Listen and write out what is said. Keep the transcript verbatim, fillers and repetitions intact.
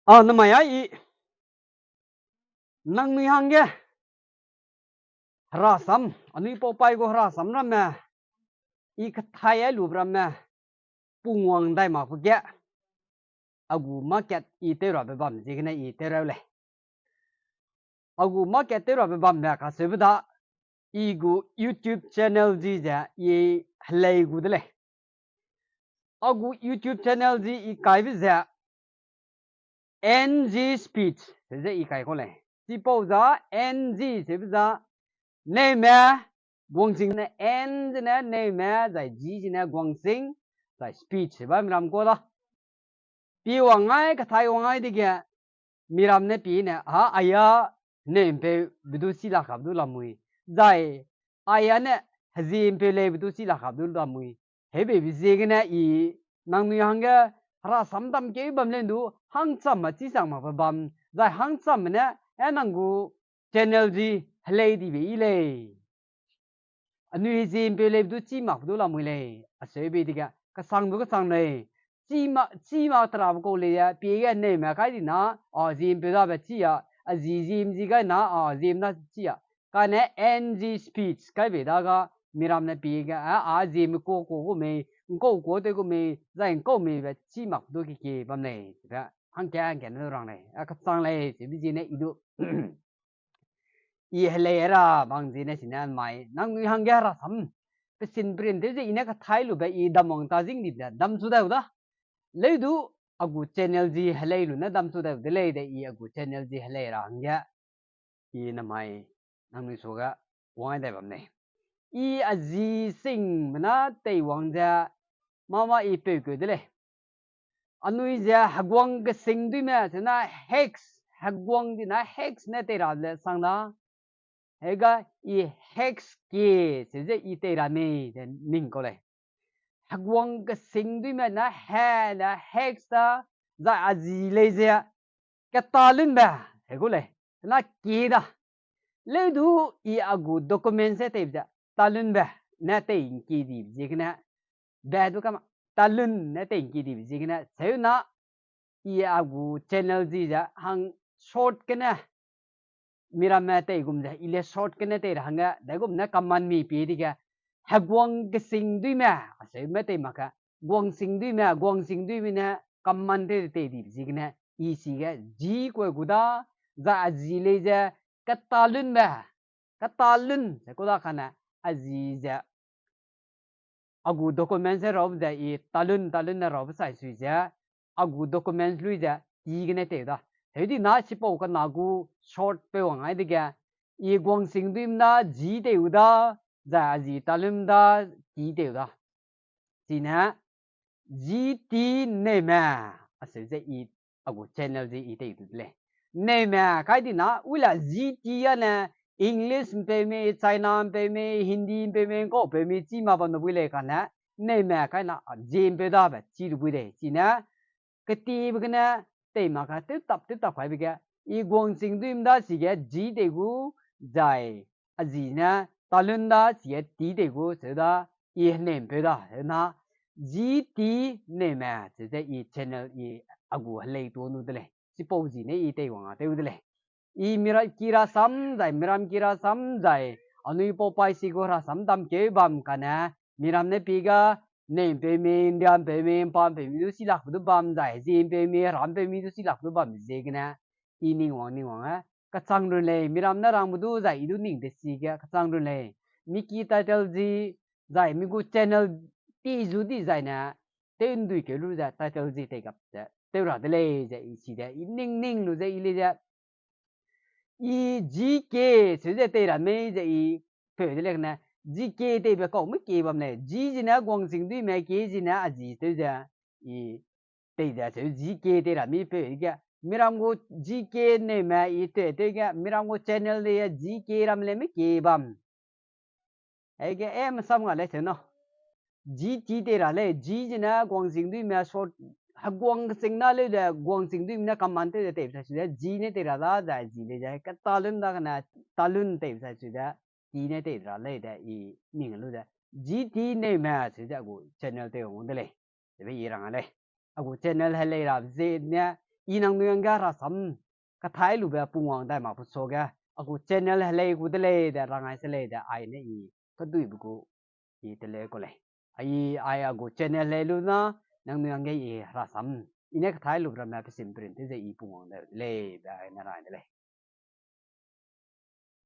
A, namai a i, nangnui hangge, herasam, anui paupai gu herasam ramme, i kethai ai lu ramme, pungwang dai mak pe ge, a gu market i tew rabe bam ziegene i tew rau lei. A gu market tew rabe bambe kaseube da, i gu YouTube channel zi ze i helei gu de lei. A gu YouTube channel zi i kaibe ze N G Speech ze i kai kau lei. Chipau za N G seube za, neume, guangsing ne N zene neume, zai G zene guangsing, zai speech seba miram kau da. Pi wang ai, kethai wang ai dege, miram ne pi ne, a, aia, neumpeu bedu chi la kap du lamui. Zai, aia ne, heziempeu lei bedu chi la kap du lamui. Hebeibe ziegene i, nangnui hangge, herasam dam keu bam lei du, hangcham ma chi sang mak pe bam, zai hangcham ne, e nang gu channel zi helei dibe i lei. Anui heziempeu lei bedu chi mak pe du lamui lei, aseube dege, kesang du kesang lei, chi ma, chi mak terabe kau lei e, pie ge neume kai di na, a ziempeu dabe chi a, a zi ziem zi gai na, a ziem na chi a. Kane N G speech kai bei da ga, miram ne pie ge, a, a zieme kau kau gu mei, ngkau kau tew gu mei, zai ngkau meibe chi mak pe du kekie bam lei, be, hangke hangke ne rang lei, a kesang lei, chibe ziene i du. I helei ra bang ziene sine mai, nangnui hangge herasam, pesin perin tew ze i ne kethai lube i damwang ta zing di ze, damchu dau da. Leu du, a gu channel zi helei lu ne damchu dau de lei de i a gu channel zi helei ra hangge. I namai, nangnui suage, wang dai bam lei. I a zi singbe na teiwang ze, mama i peukeu de lei. Anui ze heguang kesing duime, sena hex, heguang dina hex ne tei ra le sang da. Hega i hex kie, se ze i tei ra mei ze ning kau lei. Heguang kesing duime na he ne hex da, zai a zi lei ze, ketalunbe, he gu lei, sena kie da. Leu du i a gu document se teibe ze, talunbe, ne tei ngki dibe ziegene, be du kama, talun ne tei ngki dibe ziegene, seu na, i a gu channel zi ze hang short gene, miramme tei gum ze, i le short gene tei ra hangge, daigum ne command mi pie dige, heguang kesing duime, aseume tei mak ge, guang sing duime, guang sing duime ne command tew de tei dibe ziegene, i sige, zi kue gu da, zai a zi lei ze, ketalunbe, ketalun, ze ku da kane, a zi ze, a gu document ze raube ze i talun, talun ne raube sai sui ze, a gu document lui ze, ti gene tei da. Heudi na chipau kena gu short pe wang ai dege, i guang sing duime da, zi tei u da, zai a zi talun da, ti tei u da. Chine, zi ti neume, aseu ze i, a gu channel zi i tei du de lei. Neume, kai di na, ui la zi ti a ne, English mpeu mei, China mpeu mei, Hindi mpeu mei, ngkau peu mei, chi ma bam du bui lei kane, neume, kai na, a, zi mpeu dabe, chi du bui lei. Chine, ketibe gene, tei mak ge, tew tap, tew tap kaibe ge, i guang sing duime da, sige, zi tei gu, zai, a zi ne, talun da, sige, ti tei gu, seu da, i henem peu da, heu na, zi ti neume, seu ze i channel i a gu helei tuâ nu de lei. Chipau zi ne i teiwang a tew de lei. I mira ki rasam zai, miram ki rasam zai, anui pau paî si gu rasam dam keu bam kane, miram ne pi ga, nei'mpeu mi, ndia'mpeu mi, ’mpampeu mi du si lak du bam zai, zi'mpeu mi, herampeu mi du si lak du bam ziegene, i ning wang ning wang e, kachang run lei, miram ne rangbe du zai i du ning de si ge kachang run lei. Mi ki title zi, zai mi gu channel ti zu di zai ne, tew ’ndui keu lu ze title zi tei gap ze tew ra de lei ze i si de, i ning ning lu ze i lei ze, i G K seu ze tei ra mei ze i peu de lei kane, G K teibe kau me ke bam lei, G zene guang sing duime, K zene a zi tew ze, i tei ze seu G K tei ra mi peu ge, miram gu G K neume i tew tew ge, miram gu channel lei G K ram lei me ke bam. Aige e mesam nga lei seu na. G T tei ra lei, G zene guang sing duime short, heguang kesing na leu ze guang sing duime ne command tew ze teibe sai su ze, G ne tei ra da, zai zi lei ze, ketalun da kane, talun teibe sai su ze, T ne tei ra lei de, i ning lu ze, G T neume seu ze a gu channel tei wang de lei. Zebe i rang a lei. A gu channel helei ra ze ne, I nangnui hangge herasam kathai lube pungwang dai mak pe suage, a gu channel helei gu de lei de, rangai se lei de, ai ne i keduibe gu i teleu ku lei. Ai, ai a gu channel helei lu na, nangnui hangge i herasam, i ne kathai lube ramme pe sim print tew ze i pungwang dai de lei be ai ne rai de lei.